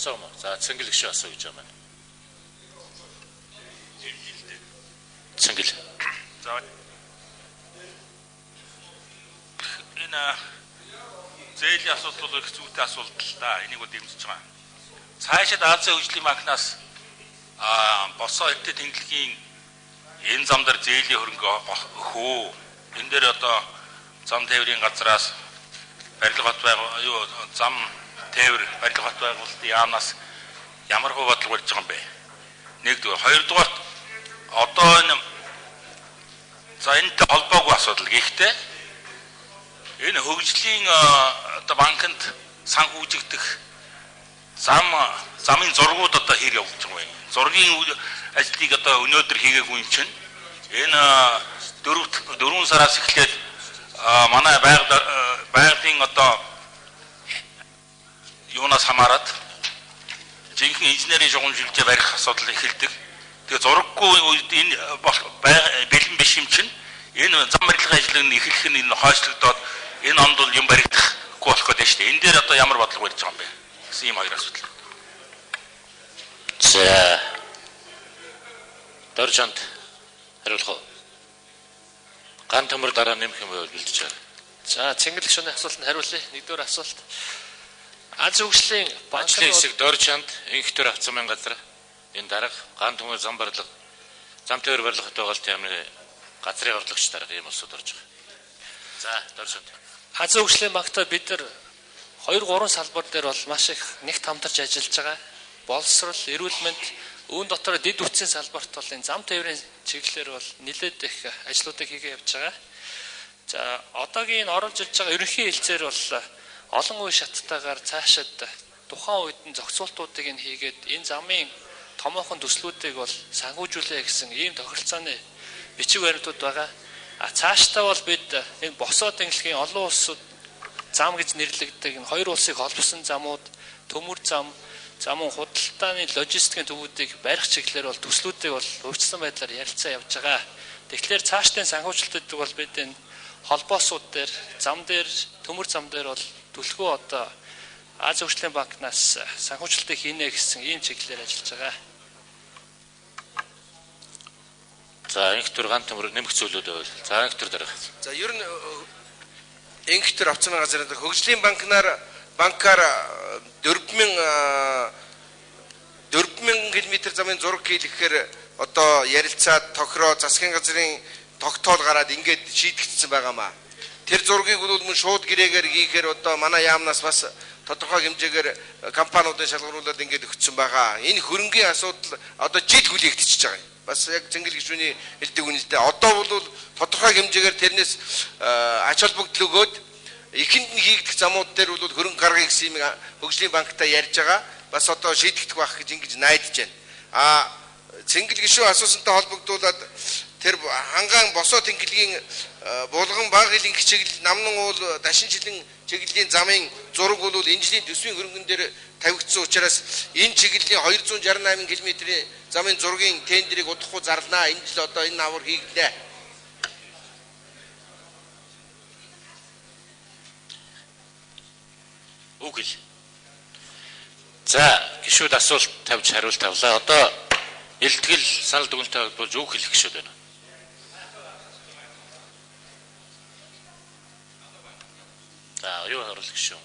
Асуу юм уу? За, Цэнгэл гишүүн асуу гэж байгаа юм. Цэнгэл. За, энэ зээлийн асуудал бол их зүйтэй асуудал л да. Энийг бол дэмжиж байгаа. Цаашид Азийн хөгжлийн банкнаас босоо эртээ тэнглэгийн энэ зам дээр зээлийн хөрөнгө өгөх үү? Энэ дээр одоо зам тээврийн газраас барилга хот байгуул юу зам тээвэр барилга хот байгуулалтын яамнаас ямар хөө бодлого барьж байгаа юм бэ? Нэгдүгээр, хоёрдугаарт одоо энэ за энэтэй холбоогүй асуудал. Гэхдээ энэ хөгжлийн одоо банкнд санхүүжигдэх замын зургууд одоо хэр явуулж байгаа юм. Зургийн ажлыг одоо өнөөдөр хийгээгүй юм чинь энэ 4 сараас эхлээд манай байгалийн одоо юунаас хамаарат жинхэнэ инженерийн шугамжилжээ барих асуудал эхэлдэг. Тэгээ зураггүй үед энэ бэлэн биш юм чинь энэ зам барилгын ажлыг нь эхлэх нь энэ хойшлогдоод энэ онд бол юм баригдахгүй болох гэдэг шүү дээ. Энэ дээр одоо ямар бодлого барьж байгаа юм бэ гэсэн ийм хоёр асуудал. За. Доржонд хариулах уу? Ган төмөр дараа нэмэх юм байвал бэлдэж байгаа. За, Цэнгэл гишүүний асуултанд хариулъя. Нэгдүгээр асуулт. Азийн хөгжлийн банк Ажлын хэсэг Доржонд инх төр авцсан газар энэ дарга ган төмөр зам барилга зам тээвэр барилга хот байгуулалтын яамны газрын орлогч дарга ийм улсууд орж байгаа. За, Доржонд. Азийн хөгжлийн банктай бид нар 2 3 салбар дээр бол маш их нэгт хамтарч ажиллаж байгаа. Боловсрол, эрүүл мэнд, үүн дотор дэд бүтцийн салбарт бол энэ зам тээврийн чиглэлээр бол нэлээд их ажлуудыг хийгээ явж байгаа. За, одоогийн энэ оруулж ирж байгаа ерөнхий хэлцээр бол олон үе шаттайгаар цаашид тухайн үед нь зохицуултуудыг нь хийгээд энэ замын томоохон төслүүдийг бол санхүүжүүлээ гэсэн ийм тохиролцооны бичиг баримтууд байгаа. А цаашдаа бол бид энэ босоо тэнглэгийн олон улсууд зам гэж нэрлэгдэг энэ хоёр улсыг холбосон замууд, төмөр зам, замун худалдааны логистикийн төвүүдийг барих чиглэлээр бол төслүүдийг бол хувьцсан байдлаар ярилцаа явж байгаа. Тэгэхээр цаашдын санхүүжилтүүд бол бид энэ холбоосууд дээр, зам дээр, төмөр зам дээр бол түлхүү одоо Азийн хөгжлийн банкнаас санхүүжилтийг хийнэ гэсэн ийм чиглэлээр ажиллаж байгаа. За, инх төр ган төмөр нэмэх зүйлүүд байвал. За, инх төр дарга. За, ер нь инх төр авцсан газрын хөгжлийн банкар 4000 км замын зураг хийлгэхээр одоо ярилцаад тохироо засгийн газрын тогтоол гараад ингээд шийдэгдсэн байгаамаа. Тэр зургийг бол мөн шууд гэрээгээр хийхээр одоо манай яамнаас бас тодорхой хэмжээгээр компаниудын шалгаруулаад ингээд өгсөн байгаа. Энэ хөрөнгийн асуудал одоо жил хүлээгдчихэж байгаа юм. Бас яг Цэнгэл гишүүний хэлдэг үнэлтэй. Одоо бол тодорхой хэмжээгээр тэрнээс ач холбогдол өгөөд эхэнд нь хийгдэх замууд дээр бол хөрөнгө гаргая гэсэн юм хөгжлийн банктай ярьж байгаа. Бас одоо шийдэгдэх байх гэж ингэж найдаж байна. А Цэнгэл гишүүн асуусантай холбогдуулаад тэр хангаан босоо тэнхлэгийн булган баг хилэнх чиглэл намнан уул дашин жилэн чиглэлийн замын зураг бол энэ жилийн төсвийн хөрөнгөн дээр тавигдсан учраас энэ чиглэлийн 268 км-ийн замын зургийн тендерийг удахгүй зарланаа. Энэ жил одоо энэ авар хийглээ. Үг хэл. За, гишүүд асуулт тавьж хариулт авлаа. Одоо илтгэл санал дүгнэлт холбоож үг хэлэх гишүүд байна. За, юу хариулах гишүүн?